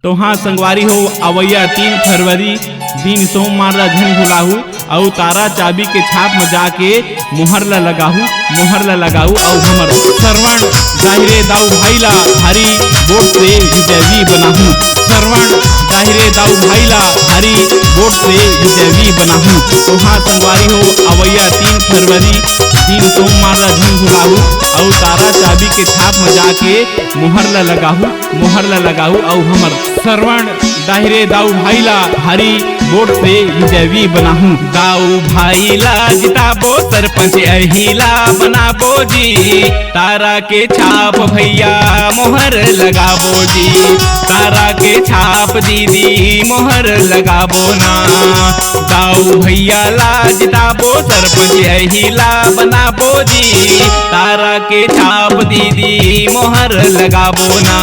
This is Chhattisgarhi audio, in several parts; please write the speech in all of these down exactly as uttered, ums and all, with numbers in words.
तो हाँ संगवारी हो, अवइया तीन फरवरी दिन सोमवार ला झन भुलाहू, अउ तारा चाबी के छाप म जाके मोहर ला लगाहू, मोहर ला लगाहू, अउ हमर श्रवण दाहिरे दाऊ भाई ला भारी वोट से विजयी बनाहू। श्रवण दाहिरे दाऊ भाई ला भारी वोट से विजयी बनाहू। तो हाँ संगवारी हो, अवइया तीन फरवरी दिन सोमवार ला झन भुलाहू, अउ तारा चाबी के छाप म जाके मोहर ला लगाहू, मोहर ला लगाहू, अउ हमर श्रवण दाहिरे दाऊ भाई ला भारी वोट से विजयी बनाहू। दाऊ भाई ला जिताबो, सरपंच अहिला बनाबो जी। तारा के छाप भैया मोहर लगाबो जी, तारा के छाप दीदी मोहर लगाबो ना। दाऊ भैया ला जिताबो, सरपंच अहिला बनाबो जी। तारा के छाप दीदी मोहर लगाबो ना,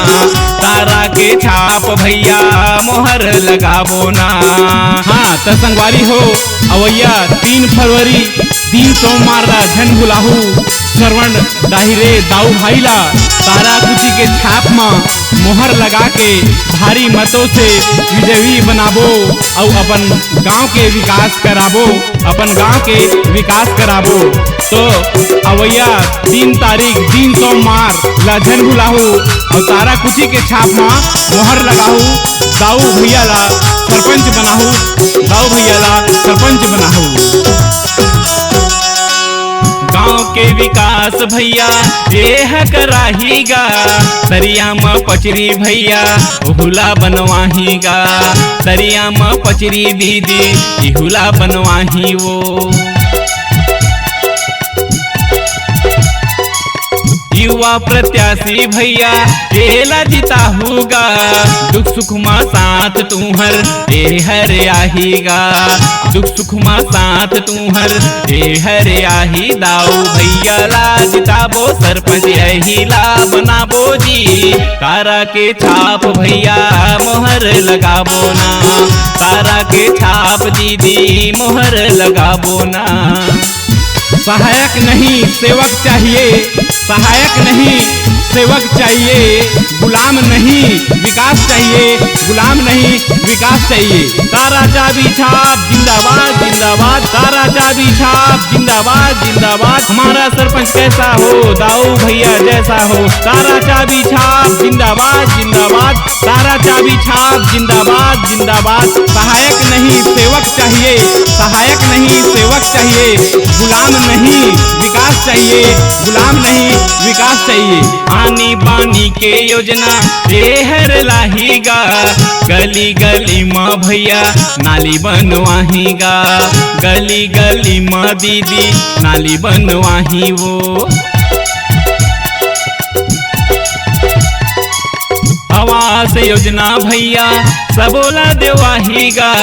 तारा के छाप भैया मोहर लगाबो ना। हाँ त संगवारी हो, अवइया तीन फरवरी दिन सोमवार ला झन भुलाहू, श्रवण दाहिरे दाऊ भाई ला तारा कुची के छाप म मोहर लगा के भारी मतों से विजयी बनाबो अउ अपन गांव के विकास कराबो, अपन गांव के विकास कराबो। तो अवइया तीन तारीख दिन सोमवार ला झन भुलाहू अउ तारा कुची के छाप म मोहर लगाहू, दाऊ भैया ला सरपंच बनाहू, दाऊ भैया ला सरपंच बनाहू। गांव के विकास भैया एह कराही गा, तरिया म पचरी भैया ओहू ला बनवाही गा, तरिया म पचरी दीदी इहू ला बनवाही वो। युवा प्रत्याशी भैया एला जिताहू गा, दुख सुख मा साथ तुहर एहर आही गा, दुख सुख मा साथ तुहर एहर आही। दाऊ भैया ला जिताबो, सरपंच अहिला बनाबो जी। तारा के छाप भैया मोहर लगाबो ना, तारा के छाप दीदी मोहर लगाबो ना। सहायक नहीं सेवक चाहिए, सहायक नहीं सेवक चाहिए, गुलाम नहीं विकास चाहिए, गुलाम नहीं विकास चाहिए। तारा चाबी छाप जिंदाबाद, जिंदाबाद। तारा चाबी छाप जिंदाबाद, जिंदाबाद। हमारा सरपंच कैसा हो, दाऊ भैया जैसा हो। तारा चाबी छाप जिंदाबाद, जिंदाबाद। तारा चाबी छाप जिंदाबाद, जिंदाबाद। सहायक नहीं सेवक चाहिए, सहायक नहीं सेवक चाहिए, गुलाम नहीं विकास चाहिए, गुलाम नहीं विकास चाहिए। आनी बानी के योजना एहर लाही गा, गली गली मा भैया नाली बनवाही गा, गली गली मा दीदी नाली बनवाही वो। आवास योजना भैया सबोला देवाही गा,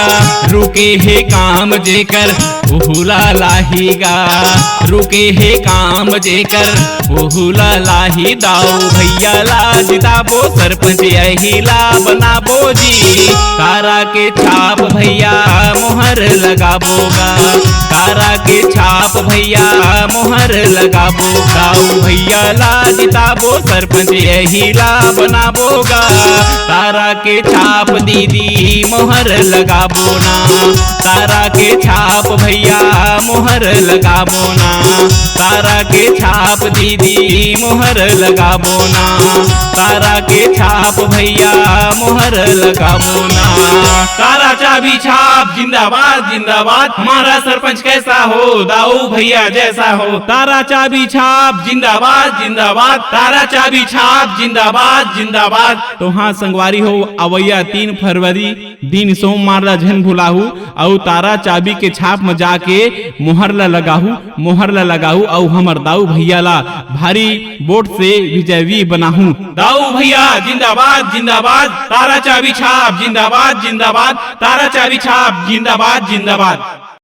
रुके हे काम जेकर उहुला लाही गा, रुके हे काम जेकर उहुला लाही। दाऊ भैया ला जिताबो, सरपंच अहिला बनाबो जी। तारा के छाप भैया मोहर लगाबो गा, तारा के छाप भैया मोहर लगाबो। दाऊ भैया ला जिताबो, सरपंच अहिला बनाबो गा। तारा के छाप दीदी मोहर लगाबो ना, तारा के छाप भैया मोहर लगाबो ना, तारा के छाप दीदी मोहर लगाबो ना, तारा के छाप भैया मोहर लगाबो ना। तारा चाबी छाप जिंदाबाद, जिंदाबाद। हमारा सरपंच कैसा हो, दाऊ भैया जैसा हो। तारा चाबी छाप जिंदाबाद, जिंदाबाद। तारा चाबी छाप जिंदाबाद, जिंदाबाद। तो हाँ संगवारी हो, अवइया तीन फरवरी दिन सोमवार ला झन भुलाहू, अउ तारा चाबी के छाप म जाके मोहर ला लगाहू, मोहर ला लगाहू, अउ हमर दाऊ भैया ला भारी वोट से विजयी बनाहू। दाऊ भैया जिंदाबाद, जिंदाबाद। तारा चाबी छाप जिंदाबाद, जिंदाबाद। तारा चाबी छाप जिंदाबाद, जिंदाबाद।